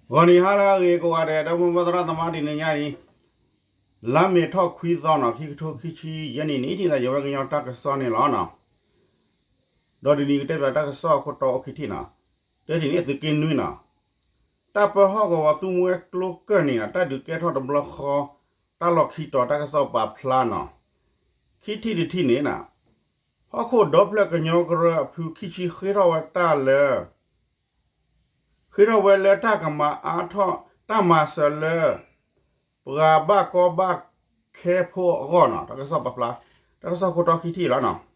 ဂီၤနံၤဟါလၢအဂ့ၤကိးဂၤဒဲး ဒီပုၢ်ဝဲၢ်သရၣ်သမါ တနံၤညါအံၤ လါမ့ၤထီၣ်ခွံသီနီၤ ခံကထိခံဆံယဲၢ်နံၣ်န့ၣ် ထံၣ်သးယဝဲကညီတၢ်ကစီၣ်န့ၣ်လီၤနီၤ. ဒီးတနံၤကတဲဘၣ်တၢ်ကစီၣ်အခိၣ်တီအိၣ်ခံထံၣ်နီၤ. တထံၣ်န့ၣ် သုးက့နွံနီၤ တၢ်ပၢဟီၣ်ကဝီၤသူမှဲကျိကၢၢ်နံၤနီၤ တၢ်ဒုးကဲထီၣ်တဘျီဃီ တၢ်လီၢ်ခံတီၤတၢ်ကစီၣ်ပာ်ဖျါနီၤ. ခံထံၣ်တထံၣ်န့ၣ်နီၤ ဟီၣ်ခိၣ်ဒီဖျၢၣ်ကညီကရၢအဖုခံဆံဃ့ထီၣ်ဝဲတၢ်လၢ ဃ့ထီၣ်ဝဲလၢတၢ်ကမၤအါထီၣ် တၢ်မၤစၢၤလၢ ပှၤဘၣ်ကီဘၣ်ခဲဖိအဂီၢ်နီၤ တၢ်ကစီၣ်ပာ်ဖျါ တၢ်ကစီၣ်ခိၣ်တီခံထံၣ်လီၤနီၤ. လီၤ အိၣ်ထီၣ်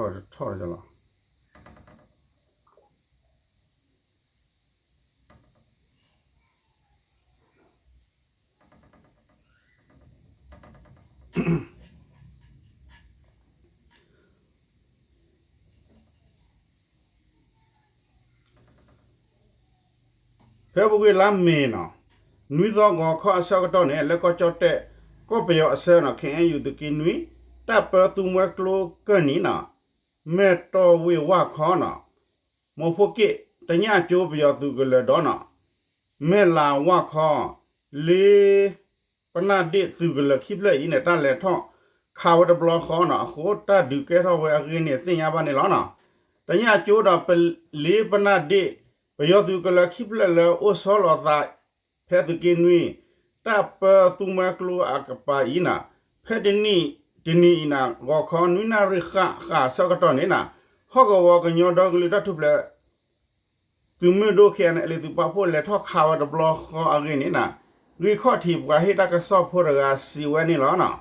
တထီၣ်လီၤ. ဖဲပူၤကွံာ်လါမ့ၤနီၤ နွံသီဂီၤခီအဆၢကတီၢ်န့ၣ် လၢကီၢ်ကၠီၣ်တဲၣ် ကီၢ်ပယီၤအဆၢနီၤ ခ့ၣ်အဲၣ်ယူၣ် သုးက့နွံ တၢ်ပၢသူမှဲကျိကၢၢ်နံၤနီၤ မဲၢ်တီၢ်ဝ့ၢ်ဝၢ်ခီနီၤ မိၢ်ဖိက့ၣ် တညၣ်ကၠိပယီၤသုးကလၢၤဒီးနီၤ မဲၢ်လးဝၢ်ခီ လ့ပနၢ်ဒ့ၣ်သုးကလၢၤခံဖျၢၣ်အံၤန့ၣ် တၢ်လဲၤထီၣ်ခးဝဲတဘျီဃီနီၤ အဃိတၢ်ဒုးကဲထီၣ်ဝဲအဂ့ၢ်န့ၣ် သ့ၣ်ညါဘၣ်န့ၣ်လီၤနီၤ. တညၣ်ကၠိဒီး လ့ပနၢ်ဒ့ၣ် ပယီၤသုးကလၢၤခံဖျၢၣ်လၢအိၣ်ဆီလီၤအသး ဖဲသုးက့နွံ တၢ်ပၢသူမှဲကျိအကပၤအံၤနီၤ ဖဲတနံၤတနံၤအံၤနီၤ ဂီၤခီနွံနၣ်ရံၣ်ဃၣ်ဃၣ်အဆၢကတီၢ်န့ၣ်နီၤ ဟီၣ်ကဝီၤကညီဒီကလုာ်တၢ်ထူၣ်ဖျဲး သုးမုၢ်ဒိၣ် ခ့ၣ်အဲၣ်အဲၣ်လ် သုးပာ်ဖှိၣ်လဲၤထီၣ်ခးဝဲတဘျီဃီအဂ့ၢ်န့ၣ်နီၤ ဂံၢ်ခီၣ်ထံးပှၤဟ့ၣ်တၢ်ကစီၣ်ဖိတဂၤစံးဝဲန့ၣ်လီၤနီၤ.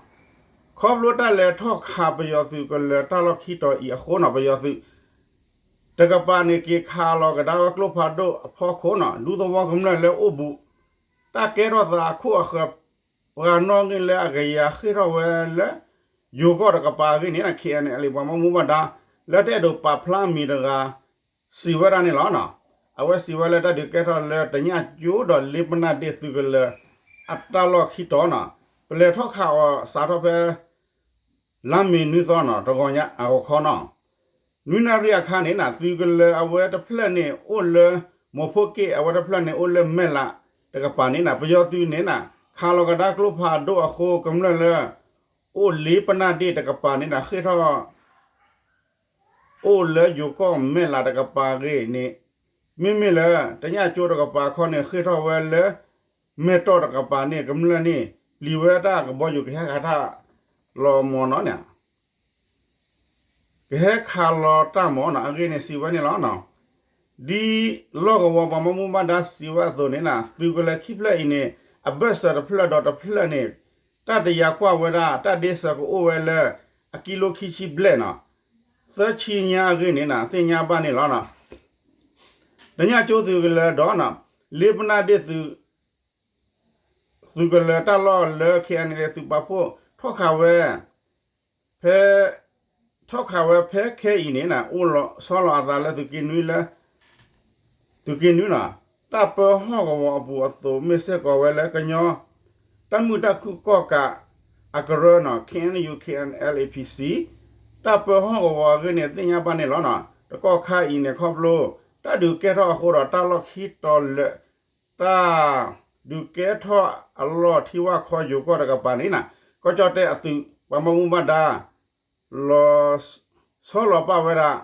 ခီဖျိတၢ်လဲၤထီၣ်ခးပယီၤသုးကလၢၤတၢ်လီၢ်ခံတီၤအံၤအဃိနီၤ ပယီၤသုး တကပၤန့ၣ် က့ၤခးလီၤကဒါဝဲကျိဖးဒိၣ်အဖီခိၣ်နီၤ ဒူသဝီကမျၢၢ်လၢအိၣ်ဘူး တၢ်ကဲထီၣ်သးအခိၣ်အဃၢၤ ပှၤနီၣ်ဂံၢ်လၢအကယၤဃ့ၢ်ထီၣ်ဝဲလၢ ယိၤကီၢ်တကပၤအဂ့ၢ်န့ၣ် ခ့ၣ်အဲၣ်အဲၣ်လ် ပှၤဘၣ်မူဘၣ်ဒါ လၢတအဲၣ်ဒိးပာ်ဖျါအမံၤတဂၤ စံးဝဲဒၣ်န့ၣ်လီၤနီၤ. အဝဲစံးဝဲလၢတၢ်ဒုးကဲထီၣ်လၢတညၣ်ကၠိဒီးလ့ပနၢ်ဒ့ၣ်သုးကလၢၤ အတၢ်လီၢ်ခံတီၤနီၤ ပလဲၤထီၣ်ခးအီၤစးထီၣ်ဖဲ လါမ့ၤနွံသီနီၤ တဂီၤညါအဂီၤခီနီၤ နွံနၣ်ရံၣ်အခါန့ၣ်နီၤ သုးကလၢၤအဝဲတဖျၢၣ်န့ၣ်အိၣ်လၢ မိၢ်ဖိက့ၣ် အဝဲတဖျၢၣ်န့ၣ်အိၣ်လၢမဲၢ်လးတကပၤန့ၣ်နီၤ ပယီၤသုးန့ၣ်နီၤ ခးလီၤကဒါကျိဖးဒိၣ်အဃိ ကမျၢၢ်လၢ အိၣ်လ့ပနၢ်ဒ့ၣ်တကပၤန့ၣ်နီၤ ဃ့ၢ်ထီၣ် အိၣ်လၢယိၤကီၢ်မဲၢ်လးတကပၤအဂ့ၢ်န့ၣ် မ့မ့ၢ်လၢ တညၣ်ကၠိတကပၤခီန့ၣ် ဃ့ၢ်ထီၣ်ဝဲလၢ မဲၢ်တီၢ်တကပၤန့ၣ် ကမျၢၢ်န့ၣ် ပျံၤဝဲတၢ်ကဘီယူၤကဟဲခးတၢ်လီၤမၢ်နီၤန့ၣ် ကဟဲခးလီၤတၢ်မၢ်နီၤ အဂ့ၢ်န့ၣ်စံးဝဲန့ၣ်လီၤ. ဒ်လီၢ်ကဝီၤပှၤဘၣ်မူဘၣ်ဒါစံးဝဲအသိးန့ၣ်နီၤ သုးကလၢၤခံဖျၢၣ်အံၤန့ၣ် အဘၢၣ်စၢၤတဖျၢၣ်ဒီးတဖျၢၣ်န့ၣ် တၢ်တယာ်ကွၢ်ဝဲဒၣ် တၢ်ဒ့စၢၤကအိၣ်ဝဲလၢ အကံလိခံဆံဘျဲၣ်နီၤ သၢဆံညါအဂ့ၢ်န့ၣ်နီၤ သ့ၣ်ညါဘၣ်န့ၣ်လီၤ. တညၣ်ကၠိသုးကလၢၤဒီးနီၤ လ့ပနၢ်ဒ့ၣ်သုး သုးကလၢၤတၢ်လီၢ်လၢ ခ့ၣ်အဲၣ်အဲၣ်လ် သုးပာ်ဖှိၣ် ထီၣ်ခးဝဲ ဖဲ ထီၣ်ခးဝဲဖဲခဲအံၤန့ၣ်နီၤ အိၣ်လီၤဆီလီၤအသးလၢသုးက့နွံလၢ သုးက့နွံနီၤ တၢ်ပၢဟီၣ်ကဝီၤအပူၤအသိး မ့ၢ်စ့ၢ်ကီးဝဲလၢကညီ တၢ်မုာ်တၢ်ခုၣ်ကီၢ်ကးအကရၢနီၤ ခ့ၣ်အဲၣ်ယူၣ် ခ့ၣ်အဲၣ်အဲၣ်လ် အ့ၣ်ပီၣ်စံၣ် တၢ်ပၢဟီၣ်ကဝီၤအဂ့ၢ်န့ၣ် သ့ၣ်ညါဘၣ်န့ၣ်လီၤနီၤ. တကီၢ်ခါအံၤန့ၣ် ခီဖျိ တၢ်ဒုးကဲထီၣ်အဃိဒီး တၢ်လီၢ်ခံတီၤလၢ တၢ်ဒုးကဲထီၣ်အလီၢ်ထံဝၣ်ခီယိၤကီၢ်တကပၤန့ၣ်နီၤ ကီၢ်ကၠီၣ်တဲၣ်အသုး ပှၤဘၣ်မူဘၣ်ဒါ လီၤ ဆီလီၤပာ်ဝဲဒၣ်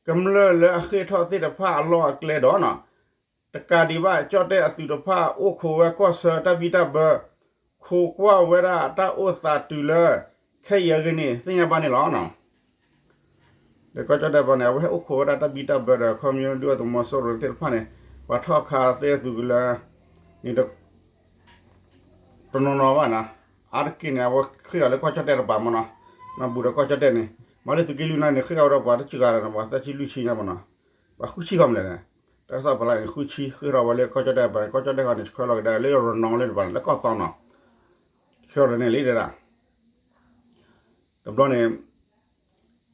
ကမျၢၢ်လၢအဃ့ၢ်ထီၣ်သ့ၣ်တဖၣ်အလီၢ်အကျဲဒီးနီၤ တကးဒံးဘၣ် ကၠီၣ်တဲၣ်အသုးတဖၣ်အိၣ်ခိးဝဲကီၢ်ဆၢတၢ်ဘံၣ်တၢ်ဘၢ ခိးကွၢ်ဝဲဒၣ်တၢ်အိၣ်သးတုၤလၢ ခဲအံၤအဂ့ၢ်န့ၣ် သ့ၣ်ညါဘၣ်န့ၣ်လီၤ. ဒီးကီၢ်ကၠီၣ်တဲၣ်ပှၤန့ၣ် အဝဲဟဲအိၣ်ခိးဝဲဒၣ်တၢ်ဘံၣ်တၢ်ဘၢဒီး ခီမညီဒုၣ်ဒါသုးမီၤစိရိၤသ့ၣ်တဖၣ်န့ၣ် ပှၤထီၣ်ခးသ့အသုးကလၢၤန့ၣ် တနီၤနီၤဘၣ်နီၤ အါတက့ၢ်န့ၣ် အဝဲဃ့ၢ်အီၤလၢကီၢ်ကၠီၣ်တဲၣ်တပၤမ့ၢ်နီၤ ဘူးဒီးကီၢ်ကၠီၣ်တဲၣ်န့ၣ် မၤလၢသုးက့လွံၢ်နၢ်န့ၣ် ဃ့ၢ်အီၤဝဲဒီးပှၤတစှၤဒီးပှၤသၢဆံလွံၢ်ဆံညါမ့ၢ်နီၤ ပှၤဃုဆံခီမလဲၣ်န့ၣ် တၢ်ကစီၣ်ပလၢန့ၣ် ဃုဆံဃ့ၢ်ထီၣ်ဝဲလၢကီၢ်ကၠီၣ်တဲၣ်ပၤန့ၣ် ကီၢ်ကၠီၣ်တဲၣ်ဃီန့ၣ် ဆှၢလီၤကဒါလၢရနီၤလၢန့ၣ်ပၤန့ၣ် လၢကီၢ်သီနီၤ ဆၢထၢၣ်န့ၣ်လံဒၣ် တဘျီန့ၣ်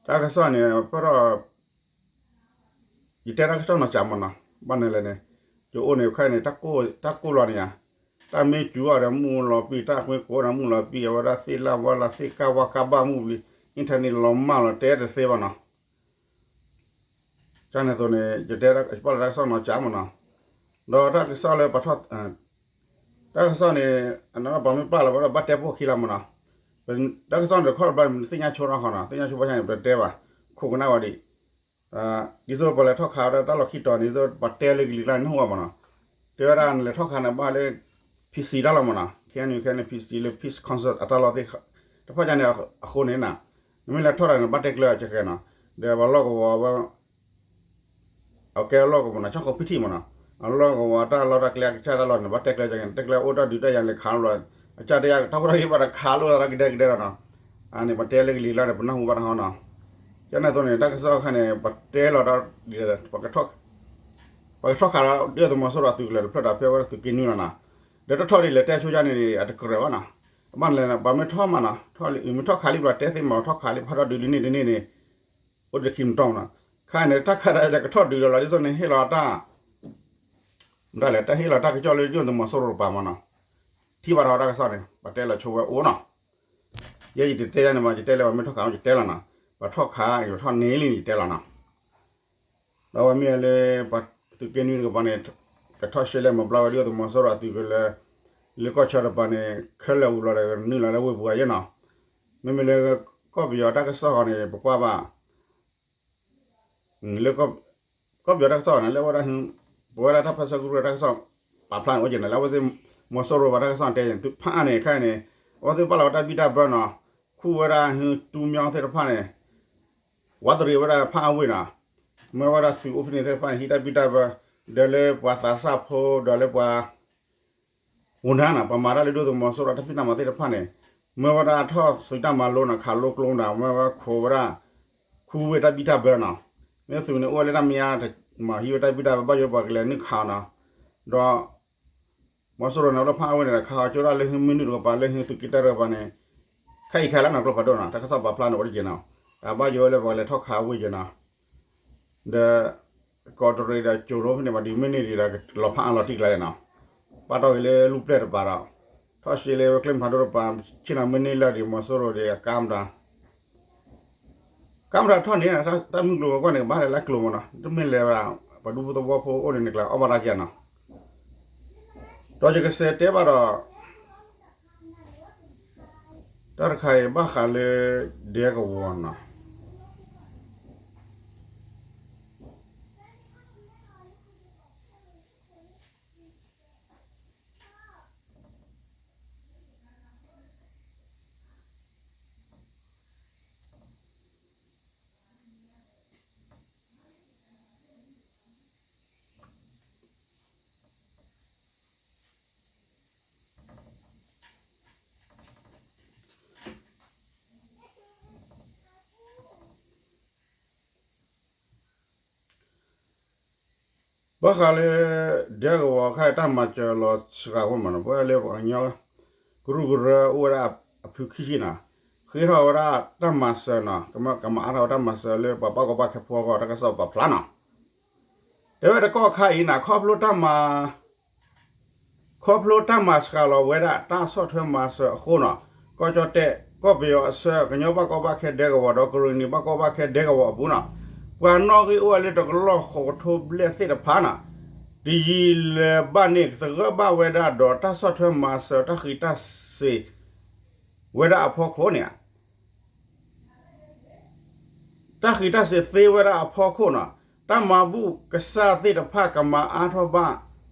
တၢ်ကစီၣ်န့ၣ် ပထီၣ် ယတဲတၢ်ကစီၣ်နီၤစးမ့ၢ်နီၤ, ဘၣ်န့ၣ်လဲၣ်န့ၣ် ယအိၣ်န့ၣ်ခါန့ၣ် တၢ်ကိၢ်လီၤန့ၣ်ဧါ, တၢ်မ့ၢ်စူၤအီၤဒီးမုၢ်လီၤပံာ် တၢ်အဃ့ကိးဒီးမုၢ်လီၤပံာ် အဝဲဒၣ်သ့ၣ်လၢ်ဝါလၢ် သ့ၣ်ကၢ်ဝါကၢ်ဘၣ်မုၢ်ပံာ် internet လီၤမၢ်လီၤတဲတသ့ဘၣ်နီၤ. ကန့ၣ်အသိးန့ၣ် ယတဲ ယပာ်လီၤတၢ်ကစီၣ်နီၤစးမ့ၢ်နီၤ, ဒီးတၢ်ကစီၣ်လၢပထီၣ် တၢ်ကစီၣ်န့ၣ် အနီၢ်ပှၤမ့ၢ်ပာ်လီၤဘၣ်ဒီး ဘၣ်တဲပိာ်ခံလၢမ့ၢ်နီၤ, တၢ်ကစီၣ်န့ၣ်တခီတဘျီန့ၣ် သ့ၣ်ညါဆိထီၣ်ဃီနီၤ, သ့ၣ်ညါဆိဘၣ်ဆၣ်န့ၣ် ပတတဲဘၣ်, ခိၣ်ကနၣ်ဝဲဒံး, ဒ်သိးပှၤလဲၤထီၣ်ခးဝဲဒၣ်တၢ်လီၢ်ခံတီၤန့ၣ် ဒ်သိးပှၤတဲလၢကလံၤကျါန့ၣ် နၢ်ဟူဘၣ်မ့ၢ်နီၤ, တဲဝဲဒၣ်နလဲၤထီၣ်ခးန့ၣ် ဘၣ်လၢ PC တၢ်လီၢ်မ့ၢ်နီၤ, ခဲအံၤန့ၣ် ခဲအံၤန့ၣ် PC လၢ Peace Council အတၢ်လီၢ်သ့ၣ်တဖၣ်န့ၣ် အဃိန့ၣ်နီၤ, နမ့ၢ်လဲၤထီၣ်တၢ်န့ၣ် ဘၣ်တဲကျၢၤကဲနီၤ, ဒီးပှၤလီၢ်ကဝီၤဝဲ အကဲအလီၢ်ကဝီၤနီၤ ဆၣ်ဃီဖံထံၣ်မ့ၢ်နီၤ, အလီၢ်ကဝီၤတၢ်လီၢ်တၢ်ကျဲအကစၢ်တၢ်လီၢ်န့ၣ် ဘၣ်တဲကျၢၤကဲ တဲကျၢၤအိၣ်တၢ်ဒုးတၢ်ယၤလဲၤခးလီၤ, အကစၢ်တဲယၤတၢ်ဖိတၢ်လံၤဘၣ်ဒီးခးလိာ်သးတၢ်ကဒဲကဒဲလီၤနီၤ, အန့ၣ် ပတဲလၢကလံၤကျါန့ၣ် ပနၢ်ဟူဘၣ်တဟီနီၤ, ကန့ၣ်အသိးန့ၣ် တၢ်ကစီၣ်အခါန့ၣ် ပတဲလီၤဒီး ပကထီၣ်ခးဒီးဒုၣ်ဒါသုးမီၤစိရိၤအသုးကလၢၤတဖျၢၣ်ဒီး ဖဲဝဲဒၣ်သုးက့နွံလီၤနီၤ, ဒီးတထီၣ်ဒ်လဲၣ်တဲဆိကန့ၣ် အတကြၢးဘၣ်နီၤ, အဘၣ်န့ၣ်လဲၣ် ပှၤမ့ၢ်ထီၣ်မးနီၤ, မ့ၢ်ထီၣ်ခးလံပှၤတဲသ့မး ထီၣ်ခးလံ ပဟးထီၣ်ဒုးလံန့ၣ်တန့ၢ်န့ၣ် အိၣ်တခံမတီၢ်နီၤ, ခါန့ၣ် တၢ်ခးတၢ်လဲၤကထီၣ်ဒုးဒီးလီၤ ဒ်သိးန့ၣ်ဟ့ၣ်လီၤတၢ် မတၤလဲၣ် တၢ်ဟ့ၣ်လီၤတၢ်ကစီၣ်လၢဒုၣ်ဒါသုးမီၤစိရိၤတပၤမးနီၤ, ထံၣ်ဘၣ်ထီၣ်တၢ်ကစီၣ်န့ၣ် ပှၤတဲလီၤဆိဝဲအိၣ်နီၤ, ယဲယတတဲယၤန့ၣ်မး ယတဲလၢပှၤမ့ၢ်ထီၣ်ခး ယတဲလီၤနီၤ, ပှၤထီၣ်ခး ယထီၣ်န့ၢ်လံန့ၣ် ယတဲလီၤနီၤ, ဒီးဝဲမ့ၢ်လၢ ပှၤသုးက့နွံတကပၤန့ၣ် ကထီၣ်ရှဲလဲၣ်မၤဘျါဝဲဒုၣ်ဒါသုးမီၤစိရိၤအသုးကလၢၤ လၢကီၢ်ဆၢတပၤန့ၣ် ခဲလၢာ်ဝံၤလီၤဒီး နုာ်လီၤလၢဝ့ၢ်ပူၤအယဲၢ်နီၤ, မ့မ့ၢ်လၢ ကီၢ်ပယီၤတၢ်ကစီၣ်ဃီန့ၣ် ပကွၢ်ဘၣ် လၢ ကီၢ်ပယီၤတၢ်ကစီၣ်န့ၣ် လၢဝဲဒၣ် ပဝဲဒၣ်တၢ်ဖၢဆၢကရူၢ်တၢ်ကစီၣ် ပာ်ဖျါန့ၣ် အိၣ်က့ၤန့ၣ် လၢအဝဲသ့ၣ် မီၤစိရိၤဘၣ်တၢ်ကစီၣ်တဲယဲၢ် သုဖးအါန့ၣ်ခဲအံၤန့ၣ် အဝဲသ့ၣ်ပာ်လီၤဝဲတၢ်ဘံၣ်တၢ်ဘၢနီၤ, ခူၣ်ဝဲဒၣ်ဟူတူမီသ့ၣ်တဖၣ်န့ၣ် ဝးတရံးဝဲဒၣ်ဖးအါဝ့ၢ်နီၤ, မၢဝဲဒၣ်သုးအိၣ်ဖဲန့ၣ်သ့ၣ်တဖၣ်န့ၣ် ဟံးတၢ်ဘံၣ်တၢ်ဘၢ ဒီးလၢပှၤသးစၢ်ဖိ ဒီးလၢပှၤ ဝူနၢ်နီၤ ပှၤမၤတၢ်လၢဒုၣ်ဒါသုးမီၤစိရိၤတၢ်ဖံးတၢ်မၤသ့ၣ်တဖၣ်န့ၣ် မၢဝဲဒၣ်ထီၣ်သုးတၢ်မၤလိနီၤ ခးလိကျိမတၤ မၢဝဲခိးဝဲဒၣ် ခူဝ့ၢ်တၢ်ဘံၣ်တၢ်ဘၢနီၤ, မ့ၢ်သုးန့ၣ်အိၣ်ဝဲလၢတၢ်မံၤအါ မၤဟံးဝဲတၢ်ဘံၣ်တၢ်ဘၢ ဘၣ်ယိၣ်ပှၤကလဲၤနုာ်ခးအီၤနီၤ, ဒီး မီၤစိရိၤန့ၣ် လၢဖးအါဝ့ၢ်န့ၣ်ဒီး ခးအီၤကၠိဒၣ်လၢမ့ၢ်နုာ်တကပၤလၢသုးက့တၢ်တကပၤန့ၣ် ခဲအံၤခဲလၢာ်နီၤ ကျိဖးဒိၣ်နီၤ တၢ်ကစီၣ်ပာ်ဖျါန့ၣ်အိၣ်တက့ၢ်နီၤ, အဘၣ်ယိၣ်ဝဲလၢပှၤကလဲၤထီၣ်ခးအဝ့ၢ်က့ၤနီၤ ဒီး ကီးတရံးဒီးကၠိရိဖဲန့ၣ် မၤဒုးမ့ၢ်န့ၢ်ဒံးဒီး လီၤဖးအါလီၤတံၢ်ကျါနီၤ, ပာ်တီၢ်က့ၤလၢလူၢ်ပျဲၢ်တပၤဒီး ထီၣ်ရှဲလၢကျဲမုၢ်ဖးဒိၣ်တပၤ ဆ့ၣ်နီၤမ့ၢ်န့ၢ်လၢဒံးမီၤစိရိၤဒံးအကါမတၤ ကါမတၤထီၣ်န့ၣ် တၢ်မုၢ်ကျိၤဝဲၤကွာ်န့ၣ် ကဘၣ်လဲၤလၢကျိၤမးနီၤ တမ့ၢ်လဲၤဝဲဒၣ် ပှၤဒူဖိသဝီဖိအိၣ်န့ၣ်န့ၣ်ကျါ အီၣ်ဘၣ်တၢ်က့ၤနီၤ, ဒီးယကစဲးတဲဘၣ်ဒီး တၢ်တခါအံၤဘၣ်ဃးလၢ ဒဲကဝီၤနီၤ ဘၣ်ဃးလၢ ဒဲကဝီၤခါအံၤ တၢ်မၤစၢၤလီၤစှၤဝဲမးနီၤ ပဝဲလၢပှၤကညီ ကရူၢ်ကရၢအိၣ်ဝဲဒၣ်အဖုခံဆံနီၤ ဃ့ထီၣ်ဝဲဒၣ်တၢ်မၤစၢၤနီၤ ကမၤအါထီၣ်ဝဲတၢ်မၤစၢၤလၢပှၤဘၣ်ကီဘၣ်ခဲဖိအဂီၢ် တၢ်ကစီၣ်ပာ်ဖျါနီၤ တဲဝဲတကီၢ်ခါအံၤနီၤ ခီဖျိတၢ်မၤ ခီဖျိတၢ်မၤစှၤလီၤဝဲဒၣ် တၢ်ဆီၣ်ထွဲမၤစၢၤအဃိနီၤ ကီၢ်ကၠီၣ်တဲၣ် ကီၢ်ပယီၤအဆၢ ကညီဘၣ်ကီဘၣ်ခဲဒဲကဝီၤဒီး ကရံၣ်နံၣ်ဘၣ်ကီဘၣ်ခဲဒဲကဝီၤအပူၤနီၤ ပှၤနီၣ်ဂံၢ်အိၣ်ဝဲလၢတကလီၢ်ဃိးကထိဘျဲၣ်သ့ၣ်တဖၣ်နီၤ တယံာ်လၢၤဘၣ်န့ၣ် သဂၢၢ်ဘၣ်ဝဲဒၣ်ဒီးတၢ်ဆီၣ်ထွဲမၤစၢၤ တၢ်ဃံးတၢ်စ့ၤဝဲဒၣ်အဖီခိၣ်န့ၣ် တၢ်ဃံးတၢ်စ့ၤသ့ဝဲဒၣ်အဖီခိၣ်နီၤ တၢ်မၤဘူၣ်ကစၢ်သ့ၣ်တဖၣ်ကမၤအါထီၣ်ဘၣ်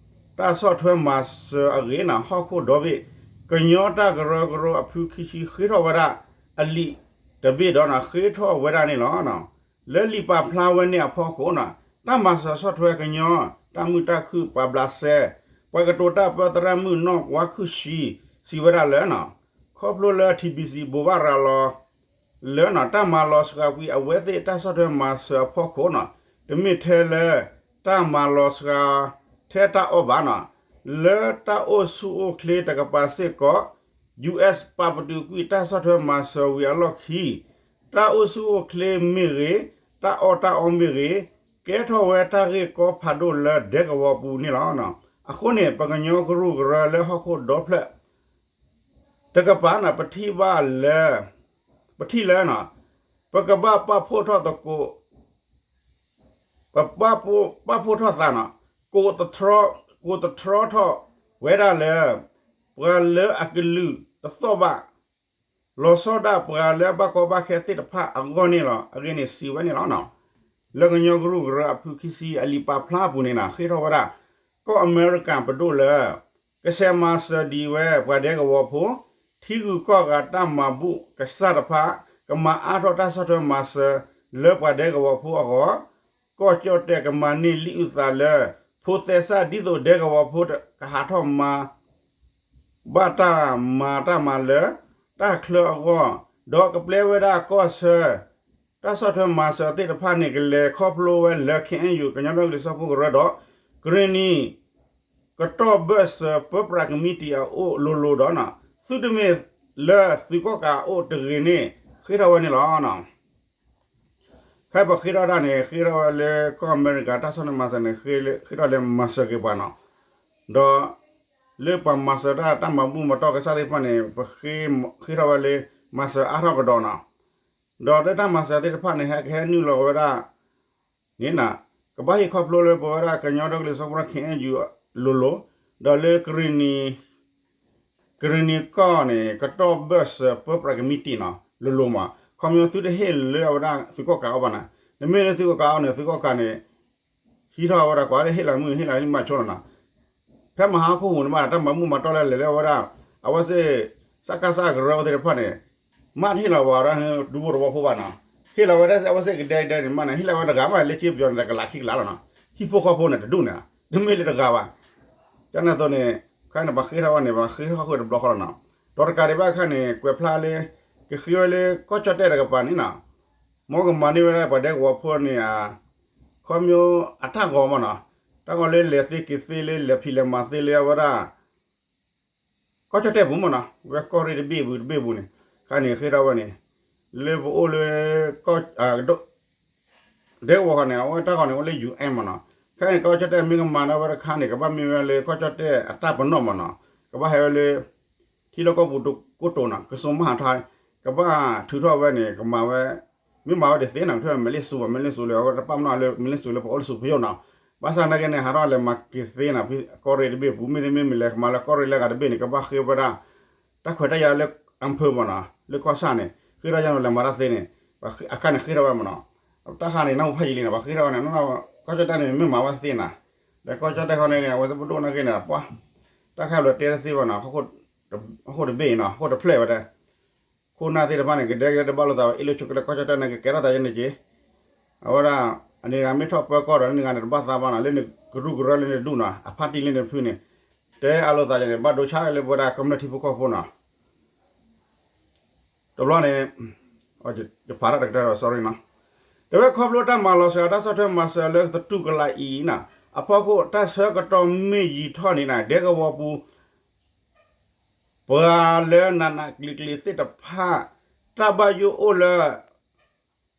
တၢ်ဆီၣ်ထွဲမၤစၢၤအဂ့ၢ်နီၤ ဟီၣ်ခိၣ်ဒီဘ့ၣ် ကညီတၢ်ကရၢကရိအဖုခံဆံဃ့ထီၣ်ဝဲဒၣ် အလံာ်တဘ့ၣ်ဒီးနီၤ ဃ့ထီၣ်ဝဲဒၣ်န့ၣ်လီၤ. လၢလံာ်ပာ်ဖျါဝဲန့ၣ်အဖီခိၣ်နီၤ တၢ်မၤစၢၤဆီၣ်ထွဲကညီ တၢ်မုာ်တၢ်ခုၣ်ပှၤဘျးစဲ ပှၤကတိၤတၢ်ပၢသရၣ်မုၣ်နီၢ်ဝါခုၣ်ဆှံ စံးဝဲဒၣ်လၢနီၤ ခီဖျိလၢ ထံဘံၣ်စံၣ် ဘိးဘၣ်ရၤလီၤ လၢနီၤ တၢ်မၤလီၤစှၤကွံာ်အဝဲသ့ၣ်တၢ်ဆီၣ်ထွဲမၤစၢၤအဖီခိၣ်နီၤ တမ့ၢ်ထဲလၢ တၢ်မၤလီၤစှၤထဲတၢ်အီၣ်ဘၣ်နီၤ လၢတၢ်အိၣ်ဆူၣ်အိၣ်ချ့တကပၤစ့ၢ်ကီး US ပာ်ပတုာ်ကွံာ်တၢ်ဆီၣ်ထွဲမၤစၢၤဝံၤအလီၢ်ခံ တၢ်အိၣ်ဆူၣ်အိၣ်ချ့မ့ၢ်ဂ့ၤ, တၢ်အီၣ်တၢ်အီမ့ၢ်ဂ့ၤ, ကဲထီၣ်ဝဲတၢ်ဂ့ၢ်ကီဖးဒိၣ်လၢဒဲကဝီၤပူၤန့ၣ်လီၤ. အဃိန့ၣ် ပကညီကရူၢ်ကရၢလၢဟီၣ်ခိၣ်ဒီဖျၢၣ်တကပၤန့ၣ် ပထံၣ်ဘၣ်လၢ ပထံၣ်လၢ ပကဘၣ်ပာ်ဖှိၣ်ထီၣ်သကိး ပပာ်ဖှိၣ်ထီၣ်သးန့ၣ် ကိးသတြီထီၣ်ဝဲဒၣ်လၢ ပှၤလၢအကလုာ်တသီၣ်ဘၣ် လီၤဆီဒၣ်ပှၤလၢအဘၣ်ကီဘၣ်ခဲသ့ၣ်တဖၣ်အဂီၢ်န့ၣ်လီၤ. အဂ့ၢ်န့ၣ်စံးဝဲန့ၣ်လီၤ. လၢကညီကရူၢ်ကရၢအဖုခံဆံအလံာ်ပာ်ဖျါအပူၤန့ၣ် ဃ့ထီၣ်ဝဲဒၣ် ကီၢ်အမဲရကၤပဒိၣ်လၢ ကဆဲးမၤစၢၤဒံးဝဲပှၤဒဲကဝီၤဖိ ထံဂုၤကီၢ်ဂၤတၢ်မၤဘူၣ်ကစၢ်တဖၣ် ကမၤအါထီၣ်တၢ်ဆီၣ်ထွဲမၤစၢၤလၢပှၤဒဲကဝီၤဖိအဂီၢ် ကီၢ်ကၠီၣ်တဲၣ်ကမၤန့ၢ်လံာ်အုၣ်သးလၢ ဖိသဲစးဒ်သိးဒဲကဝီၤဖိကဟးထီၣ်မၤ ဘၣ်တၢ်မၤတၢ်မၤလၢ တၢ်ချၢအဂီၢ် ဒီးကပျဲဝဲဒၣ်ကီၢ်ဆၢ တၢ်ဆီၣ်ထွဲမၤစၢၤသ့ၣ်တဖၣ်န့ၣ် ကလဲၤခီဖျိဝဲလၢ ခ့ၣ်အဲၣ်ယူၣ် ကညီဒီကလုာ်စၢဖှိၣ်ကရၢဒီး ကရ့ၣ်နံၤ ကတီၢ်ဘၢၣ်စၢၤပၢပြးကမံးတံာ်အအိၣ်လိၤလိၤဒီး သုတမ့ၢ်လၢသုးကီၣ်ကးအအိၣ်တဂ့ၤန့ၣ် ဃ့ထီၣ်ဝဲန့ၣ်လီၤ. ခဲအံၤပဃ့ထီၣ်ဒၣ်န့ၣ် ဃ့ထီၣ်ဝဲလၢကီၢ်အမဲရကၤတၢ်ဆီၣ်ထွဲမၤစၢၤန့ၣ် ဃ့ထီၣ်လၢမၤစၢၤက့ၤပှၤန့ၣ်, ဒီး လၢပှၤမၤစၢၤတၢ်တၢ်မၤဘူၣ်မၤတီၢ်ကစၢ်သ့ၣ်တဖၣ်န့ၣ် ပဃ့ထီၣ်ဝဲလၢ မၤစၢၤအါထီၣ်ကဒီးန့ၣ်, ဒီးလၢတၢ်မၤစၢၤသ့ၣ်တဖၣ်န့ၣ် ဟဲကဟဲနုာ်လီၤဝဲဒၣ် န့ၣ် ကဘၣ်ဟ့ၣ်ခီဖျိလၢပဝဲဒၣ်ကညီဒီကလုာ်စၢဖှိၣ်ကရၢ ခ့ၣ်အဲၣ်ယူၣ်လိၤလိၤ, ဒီးလၢ ကရ့ၣ်နံၤကီၢ်န့ၣ် ကတီၢ်ဘၢၣ်စၢၤပၢပြးကမံးတံာ်န့ၣ် လိၤလိၤမး, ခီဖျိသုတဟ့ၣ်လၢအဝဲဒၣ်သုးကီၣ်ကးအအိၣ်ဘၣ်န့ၣ်, နမ့ၢ်လၢသုးကီၣ်ကးအအိၣ်န့ၣ် သုးကီၣ်ကးန့ၣ် ဟံးထီၣ်ဝဲဒၣ်ကွၢ်လၢဟ့ၣ်လီၤမုၢ်ဟ့ၣ်လီၤလံမးဆိလီၤန့ၣ်, ဖဲမဟါဟီၣ်ခိၣ်ပူၤန့ၣ်ဘၣ် တၢ်မၤဘူၣ်မၤတီၢ်လၢလဲၤလၢအဝဲဒၣ် အဝဲသ့ၣ် စကစ ကရၢအဝဲသ့ၣ်တဖၣ်န့ၣ် မ့ၢ်တဟ့ၣ်လီၤဝဲဒၣ်ဒူဖိသဝီဖိဘၣ်န့ၣ်, ဟ့ၣ်လီၤဝဲဒၣ်အဝဲသ့ၣ်ကဒဲကဒဲန့ၣ်မးန့ၣ် ဟ့ၣ်လီၤဝဲတဂၤမးလၢက့ပယီၤန့ၣ် တကလးခံကလးလီၤန့ၣ်, ဟံၣ်ဖိဃီဖိန့ၣ်တဒူၣ်န့ၣ်, တမ့ၢ်လၢတဂၤဘၣ် ကန့ၣ်အသိးန့ၣ် ခဲအံၤန့ၣ် ပှၤဃ့ထီၣ်ဝဲန့ၣ် ပှၤဃ့ထီၣ်ဃုာ်တဘျီဃီလီၤန့ၣ်, ဒီးတကးဒံးဘၣ်အခါန့ၣ် ကွဲးဖျါလၢ ကဃ့ဝဲလၢကီၢ်ကၠီၣ်တဲၣ်တကပၤန့ၣ်န့ၣ်, မ်ကမၤန့ၢ်ဝဲဒၣ်ပှၤဒဲကဝီၤဖိန့ၣ်ဧါ, ခီဖျိအတၢ်ဂီၤမးန့ၣ်, တၢ်ဂီၤလၢလဲၤသ့က့ၤသ့လၢလဲၤဖံးလဲၤမၤသ့လၢအဝဲဒၣ် ကီၢ်ကၠီၣ်တဲၣ်ပူၤမးန့ၣ်, ဝဲကီၢ်ရ့ၣ်တဘ့ၣ်ပူၤတဘ့ၣ်ပူၤန့ၣ်, ခဲအံၤန့ၣ်ဃ့ထီၣ်ဝဲန့ၣ်, လၢပအိၣ်လၢ ကီၢ် ဒဲကဝီၤဃီန့ၣ် အဝဲတၢ်ဂီၤန့ၣ် အိၣ်လၢ ယူၣ်အဲၣ် မးန့ၣ်, ခဲအံၤန့ၣ် ကီၢ်ကၠီၣ်တဲၣ်မ့ၢ်ကမၤန့ၢ်ဝဲတခါန့ၣ် ကဘၣ်မ့ၢ်ဝဲလၢကီၢ်ကၠီၣ်တဲၣ်အတၢ်ပနီၣ်မးန့ၣ်, ကဘၣ်ဟဲဝဲလၢ ထံလီၢ်ကီၢ်ပူၤကိတိာ်န့ၣ် ကစိမၤဟးထါ, ကဘၣ်ထုးထီၣ်ဝဲန့ၣ် ကမၤဝဲ, မ့ၢ်မၤဝဲတသ့န့ၣ် ကထၢၣ်မဲာ်လ့ၣ်စူၤဘၣ် မဲာ်လ့ၣ်စူၤလၢအဝဲတၢ်ပာ်ပနီၣ်လၢမဲာ်လ့ၣ်စူၤလၢပှၤအိၣ်လၢစူၤဖယိၣ်န့ၣ်, ဘၣ်ဆၣ်နာ်က့န့ၣ် ဟးထီၣ်လဲၤမၤက့ၤသ့န့ၣ် ကီၢ်ရ့ၣ်တဘ့ၣ်ပူၤ မ့တမ့ၢ်မ့ၢ်လဲၤကမၤလၢကီၢ်ရ့ၣ်လၢအဂၤတဘ့ၣ်န့ၣ် ကဘၣ်ဃ့ဝဲဒၣ် တၢ်ခွဲးတၢ်ယာ်လၢ အၣ်ဖၢၣ် မးန့ၣ် လၢကီၢ်ဆၣ်န့ၣ် ဃ့ထီၣ်ယါန့ၣ် လဲၤမၤတၢ်သ့န့ၣ်, အခါန့ၣ်ဃ့ထီၣ်ဝဲမးန့ၣ်, တၢ်ဃါန့ၣ် နၢ်ဟူဖးယံာ်လံန့ၣ် ပှၤဃ့ထီၣ်ဝဲန့ၣ် ကီၢ်ကၠီၣ်တဲၣ်န့ၣ် မ့ၢ်မၤဝဲသ့န့ၣ်, ဒီးကီၢ်ကၠီၣ်တဲၣ်ခီန့ၣ် အဝဲသ့ၣ်ပဒိၣ်နာ်က့န့ၣ် ပှၤ တၢ်ခဲလၢာ်တဲတသ့ဘၣ်န့ၣ်, ဟီၣ်ခိၣ်တဘ့ၣ်အံၤန့ၣ် ဟီၣ်ခိၣ်တဖျၢၣ်ဝဲဒၣ် ခိၣ်နၢ်သ့ၣ်တဖၣ်န့ၣ် ကဒဲကဒဲတဘၣ်လိာ်သးဝဲ အ့ၣ်လိာ်ဆိးက့လၢကီၢ်ကၠီၣ်တဲၣ်န့ၣ် ကကဲထီၣ်သးယဲန့ၣ်က့ၤ, အဝဲဒၣ် အန့ၣ်ဂၤမ့ၢ်ထီၣ်ပၢကီၢ်ဒီး န့ၣ်ဂၤန့ၣ် တဘၣ်သးဘၣ်န့ၣ် လၢန့ၣ်ကရူၢ်ကရၢလၢန့ၣ်တဒူၣ်န့ၣ် အဖါတံၢ်လၢန့ၣ်တဖုန့ၣ်, တဲအလိာ်သးယဲန့ၣ် ဘၣ်ဒိဆါလၢပဝဲဒၣ်ကမျၢၢ်ထံဖိကီၢ်ဖိန့ၣ် တဘျီန့ၣ် ယဖးတၢ်တကတၢၢ်ဒီး sorry န့ၣ်, တဲဝဲခီဖျိတၢ်မၤလီၤစှၤတၢ်ဆီၣ်ထွဲမၤစၢၤလၢသတူၢ်ကလာ်အံၤန့ၣ် အဖီခိၣ်တၢ်ဆၢကတီၢ်မ့ၢ်ယံာ်ထီၣ်န့ၣ်န့ၣ် ဒဲကဝီၤပူၤ ပှၤလၢနးနးကျံၤကျံၤသ့ၣ်တဖၣ် တၢ်ဘၣ်ယိၣ်အိၣ်လၢ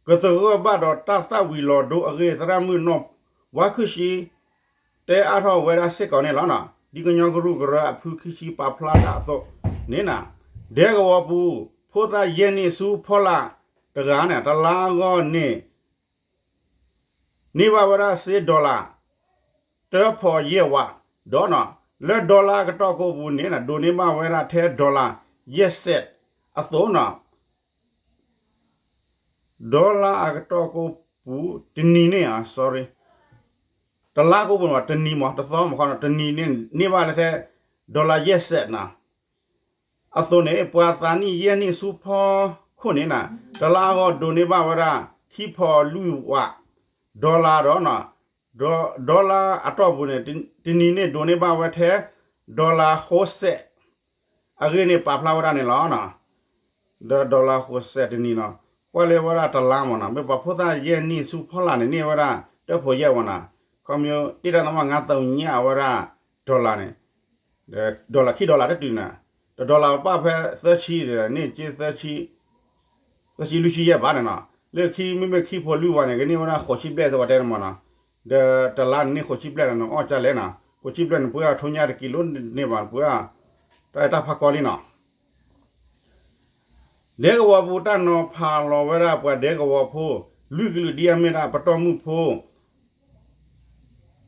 ကသဂၢၢ်ဘၣ်ဒီးတၢ်သၣ်ဝံၤလီၤဒိအဂ့ၢ် သရၣ်မုၣ်နီၢ်ဝါခုၣ်ဆှံ တဲအါထီၣ်ဝဲဒၣ်စ့ၢ်ကီးန့ၣ်လီၤ. ဒ်ကညီကရူၢ်ကရၢအဖုခံဆံပာ်ဖျါဒၣ်အသိးန့ၣ်န့ၣ် ဒဲကဝီၤပူၤ ဖိသၣ်ယဲၢ်နံၣ်ဆူဖီလာ်တဂၤန့ၣ် တလါအဂီၢ်န့ၣ် န့ၢ်ဘၣ်ဝဲဒၣ်စ့ dollar တၢဖီယဲၢ်ဝး, ဒီးလၢ dollar အကတီၢ်ကိးပူၤန့ၣ် ဒိးန့ၢ်ဘၣ်ဝဲဒၣ်ထဲ dollar ယဲၢ်စဲးအသိးန့ၣ် dollar အကတီၢ်ကိးပူၤ တနံၤန့ၣ် sorry တလါကိးပူၤန့ၣ် တနံၤမး တသီမးခီန့ၣ် တနံၤန့ၣ် န့ၢ်ဘၣ်လၢထဲ dollar ယဲၢ်စဲးန့ၣ် အသိးန့ၣ် ပှၤသးနံၣ်ယဲၢ်နံၣ်ဆူဖီခိၣ်န့ၣ်န့ၣ် တလါအဂီၢ်ဒိးန့ၢ်ဘၣ်ဝဲဒၣ် ခံဖီလွံၢ်ဝး dollar ဒီး dollar အတီၢ်ပူၤန့ၣ် တနံၤန့ၣ်ဒိးန့ၢ်ဘၣ်ဝဲထဲ dollar ဃိးစဲး အဂ့ၢ်န့ၣ်ပာ်ဖျါဝဲဒၣ်န့ၣ်လီၤ. ဒီး dollar ဃိးစဲးတနံၤန့ၣ် ကွၢ်လၢဝဲဒၣ်တလါမးန့ၣ် မ့ၢ်ပှၤဖိသၣ်ယဲၢ်နံၣ်ဆူဖီလာ်န့ၣ် န့ၢ်ဝဲဒၣ်တၢဖီယဲၢ်ဝးန့ၣ် ခီဖျိတ့ၢ်တၢ်သးမး ငါးသိုင်ညၣ် အဝဲဒၣ် dollar န့ၣ် dollar ခံ dollar တတုၤန့ၣ် တ dollar ပာ်ဖဲသၢဆံဒီး န့ၢ်က့ သၢဆံလွံၢ်ဆံယဲၢ်ဘးန့ၣ်နီၤ. လၢခံမ့မ့ၢ်ခံဖိလွံၢ်ဝါန့ၣ် ကန့ၢ်ဝဲဒၣ်ဃိးဆံဘျဲၣ်သ့ဝဲတဲန့ၣ်မ့ၢ်နီၤ. ဒီးတလါန့ၣ်န့ၢ်ဃိးဆံဘျဲၣ်ဒီး နအီၣ်ကၢ်လဲၣ်နီၤ. ဃိးဆံဘျဲၣ်န့ၣ် ပှၤအထိညါတကံလိန့ၢ်ဘၣ် ပှၤ တၢ်အဲၣ်တၢ်ဖးကီလံနီၤ. ဒဲကဝီၤပူၤတၢ်နီၤဖးလီၤဝဲဒၣ်ပှၤဒဲကဝီၤဖိ လွံၢ်ကလုာ်ဒ်အမ့ၢ်ဒၣ် ပတီၢ်မုၢ်ဖိ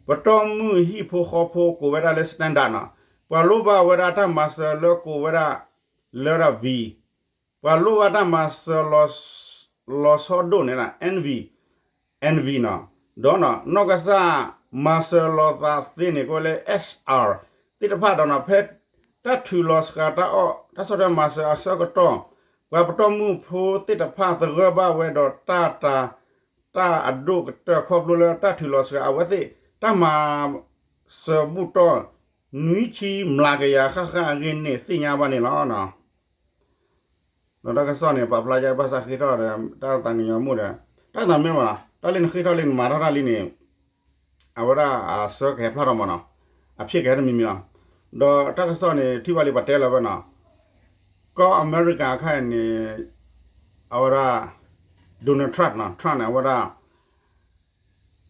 ပတီၢ်မုၢ်ဟံၣ်ဖိဃီဖိကိးဝဲဒၣ်လၢ standard နီၤ. ပှၤလိၣ်ဘၣ်ဝဲဒၣ်တၢ်မၤစၢၤလၢကိးဝဲဒၣ်လၢဒၣ် V ပှၤလိၣ်ဘၣ်တၢ်မၤစၢၤ လီၤဆီဒိၣ်န့ၣ် N V N V နီၤ. ဒီးနီၤ နီၢ်ကစၢ် မၤစၢၤလီၤသးသ့န့ၣ် ကိးဝဲလၢ S R သ့ၣ်တဖၣ်ဒီးနီၤ ဖဲတၢ်ထုးလီၤစှၤတၢ်အီၣ် တၢ်ဆီၣ်ထွဲမၤစၢၤအဆၢကတီၢ် ပှၤပတီၢ်မုၢ်ဖိသ့ၣ်တဖၣ်သဂၢၢ်ဘၣ်ဝဲဒီးတၢ်တၤ တၢ်အဒိၣ်ကတၢၢ်ခီဖျိလၢတၢ်ထုးလီၤစှၤအဝဲသ့ၣ် တၢ်မၤစၢၤဘူၣ်တီၢ် နွံဆံမျးကယၤ ဃၣ်ဃၣ်အဂ့ၢ်န့ၣ်သ့ၣ်ညါဘၣ်န့ၣ်လီၤ. ဒီးတၢ်ကစီၣ်န့ၣ် ပာ်ဖျါယါဘၣ်ဆၣ်ဃ့ထီၣ်ဒီး တၢ်သးကညီၤမူဒီး တၢ်သးမ့ၢ်မး တၢ်လၢနဃ့ထီၣ်လံနမၤထီၣ်တၢ်လံန့ၣ် အဝဲဒၣ်အဆၢကဟဲဖျါထီၣ်မးနီၤ, အဖျၢၣ်ကဟဲတမံၤမံၤလီၤ. ဒီးတၢ်ကစီၣ်န့ၣ် ထံၣ်ဘၣ်လံပှၤတဲလီၤဝဲနီၤ, ကီၢ်အမဲရကၤအခါအံၤန့ၣ် အဝဲဒၣ် Donald Trump နီၤ, Trump န့ၣ် အဝဲဒၣ်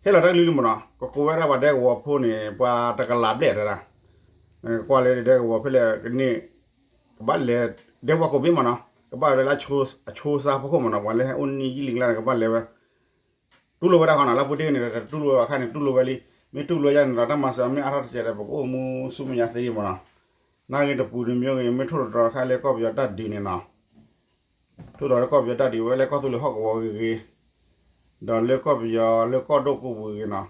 ဟ့ၣ်လီၤတၢ်ကလုၢ်လံမးနီၤ, ကကိးဝဲဒၣ်ပှၤဒဲကဝီၤဖိန့ၣ် ပှၤတကလးဘျဲၣ်တဒၣ်, ကွၢ်လၢဒဲကဝီၤဖဲလဲၣ်ကန့ၢ် ကဘၣ်လဲၤ ဒဲကဝီၤကိးဘ့ၣ်မးနီၤ, ကဘၣ်လဲၤလၢအဆိစါဖီခိၣ်မးနီၤ, ပှၤလၢဟဲအိၣ်နံၣ်ယံာ်လံကျါန့ၣ် ကဘၣ်လဲၤဝဲ တူၢ်လိာ်ဝဲဒၣ်ဃီနီၤ, လၢပူၤတ့ၢ်န့ၣ် တတူၢ်လိာ်ဝဲဘၣ်ခါန့ၣ် တူၢ်လိာ်ဝဲလံ, မ့ၢ်တူၢ်လိာ်ယါန့ၣ်ဒီး တၢ်မၤစၢၤမ့ၢ်အါထီၣ်တစဲးဒီး ပကအိၣ်မူဆူမဲာ်ညါသ့မးနီၤ, နာ်ဂ့ၤတပူၤတမံၤဂ့ၤ မ့ၢ်ထိၣ်သတြီၤတခါလၢကီၢ်ပယီၤတၢ်ဒုးန့ၣ်နီၤ ထိၣ်သတြီၤလၢကီၢ်ပယီၤတၢ်ဒုးဝဲလၢကီၢ်သူလ့ၤဟီၣ်ကဝီၤဂ့ၤဂ့ၤ, ဒီးလၢကီၢ်ပယီၤလၢကီၢ်ဒိၣ်ကိးပူၤဂ့ၤနီၤ,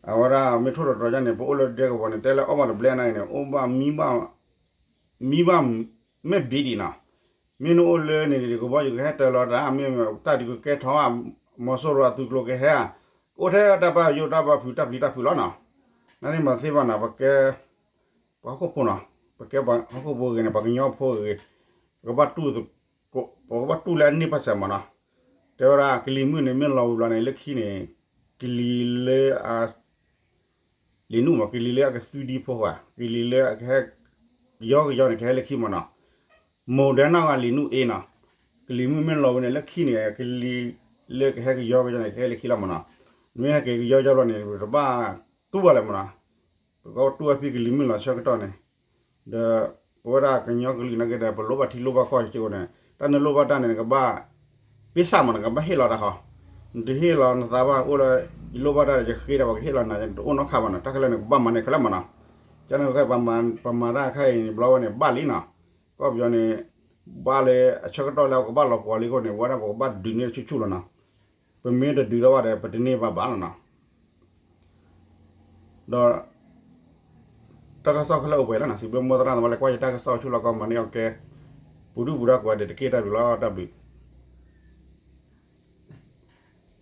အဝဲဒၣ်မ့ၢ်ထိၣ်သတြီၤယါန့ၣ် ပအိၣ်လၢဒဲကဝီၤန့ၣ် တဲလၢအီၣ်ဘၣ်တဘျဲၣ်နာ်ဂ့ၤန့ၣ် အိၣ်ဘၣ် မံဘၣ် မ့ၢ်ဘံဒံးနီၤ, မ့ၢ်နအိၣ်လၢန့ၣ် ကဘီယူၤကဟဲတၢၤလီၤတၢ် မ့ၢ်တၢ်ဒုးကကဲထီၣ်ဧါ, မီၤစိရိၤအသုးကျိၤကဟဲဧါ, ကအိၣ်ထဲတၢ်ဘၣ်ယိၣ် တၢ်ဘၣ်ဖုးတၢ်ပျံၤတၢ်ဖုးလီၤနီၤ, နာ်န့ၣ်မၤသ့ဘၣ်နီၤ, ပကဲ ပှၤဟီၣ်ခိၣ်ဖိနီၤ, ပကဲပှၤဟီၣ်ခိၣ်ဖိဂ့ၤန့ၣ် ပှၤကညီဖိဂ့ၤ, ပကဘၣ်တူၢ် ပကဘၣ်တူၢ်လၢအန့ၢ်ဘၣ်စၢၤမးနီၤ, တဲဝဲဒၣ်ကလံၤမုၢ်န့ၣ် မ့ၢ်လီၤဝံၤဘျီန့ၣ် လၢခံန့ၣ် ကလံၤလၢအ လံာ်နူၣ်မး ကလံၤလၢအကသူဒံဖိဃာ် ကလံၤလၢအကဟဲ ကယီကယီန့ၣ် ကဟဲလၢခံမးနီၤ, Moderna ဂ့ၤ လံာ်နူၣ် A နီၤ, ကလံၤမုၢ်မ့ၢ်လီၤဝံၤန့ၣ် လၢခံန့ၣ် ကလံၤလၢကဟဲကယီကယီန့ၣ် ကဟဲလၢခံလီၤမးနီၤ, မ့ၢ်ဟဲက့ၤကယီကယီဘျီန့ၣ် တဘၣ်တူၢ်ဘၣ်လၢၤမးနီၤ, ပကတူၢ်အဖံကလံၤမုၢ်လီၤဆၢကတီၢ်န့ၣ်, ဒီးပဝဲဒၣ်ကညီကလုာ်နာ်က့ဒီး ပလိၣ်ဘၣ်ထံလိၣ်ဘၣ်ကီၢ်စ့ၢ်ကီးန့ၣ် တၢ်နလိၣ်ဘၣ်တၢ်န့ၣ် နကဘၣ် ပ့ၢ်ဆၣ်မးနီၤ ကဘၣ်ဟ့ၣ်လီၤတၢ်ဃီ, နတဟ့ၣ်လီၤနသးဘၣ်အိၣ်လၢ ယလိၣ်ဘၣ်တၢ်ဒီး ယဃ့ဒီး ပှၤကဟ့ၣ်လီၤနၤ တအိၣ်နီတခါဘၣ်နီၤ, တၢ်ခဲလၢာ်န့ၣ် ကဘၣ်မၤန့ၢ်ခဲလၢာ်မးနီၤ, ကန့ၣ် ပမၤတၢ်ခဲအံၤန့ၣ် ဘျီဝဲန့ၣ်ဘၣ်လံနီၤ, ကီၢ်ပယီၤန့ၣ် ဘၣ်လၢအဆၢကတီၢ်လၢကဘၣ်လီၤပှီၤလံအဃိန့ၣ် ဝဲဒၣ်ပကဘၣ်ဒုးန့ၢ်ဆူၣ်ဆူၣ်လီၤနီၤ, ပမ့ၢ်တဒုးထီၣ်ဘၣ်ဒီး ပတန့ၢ်ဘၣ်ဘၣ်လီၤနီၤ. ဒီး တၢ်ကစီၣ်ခဲလၢာ်အိၣ်ပှဲၤလီၤနီၤ, စံးဘျုးမိၢ်သရၣ်သမါလၢကွၢ်ယတၢ်ကစီၣ်ဆူၣ်လီၤကီမၤန့ၢ်အီၤကဲ, ပူၤဒုၣ်ပူၤဒါကိးဂၤဒဲးတက့ၢ် တၢ်ဘျုးလီၤ တၢ်ဘျုး.